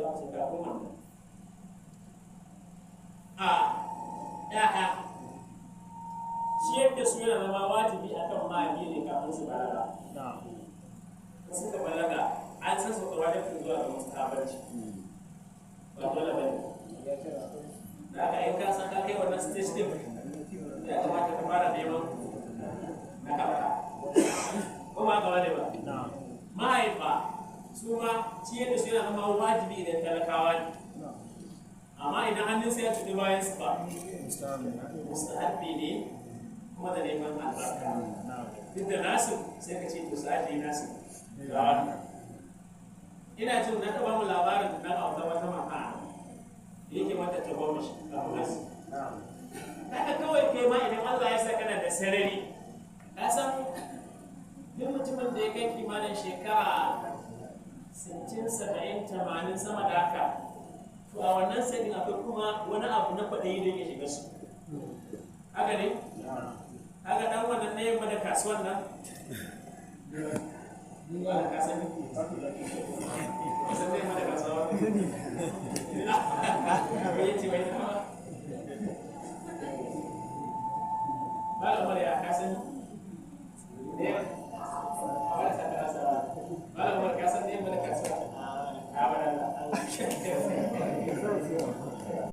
za su kafin wannan a ya'ya ciyar da su yana zama wajibi akan mahaifi ne kafin su balaga. In suka balaga an san su wajibin zuwa ga mustahabanci, ba dole ba ne. Da haka in ka san ka kai wannan stage din, ya kamata ka fara neman na kanka, ko ba haka bane ba? Mahaifa su ma ciyar da su yana zama wajibi idan talakawa ne, amma idan hannun ya cuɗi bayan su ba, mustahabbi ne kuma da neman albarka. Duk da nasu sai ka ce to su ajiye nasu ga wannan. Ina jin na taɓa mu labarin da na auta wata mata da yake mata ta goma shi kafin nasu. Haka kawai kai ma idan Allah ya sa kana da sarari, ka san duk mutumin da ya kai kimanin shekara 60, 70, 80, sama da haka, to a wannan sai akwai kuma wani abu na kwaɗayi da yake shiga su. Haka ne? Haka dan wannan na yamma da kasuwan nan. Wala ka sani? Ka san na yamma da kasuwa? Me yace wai kuma? Malam Umar, ya ka sani?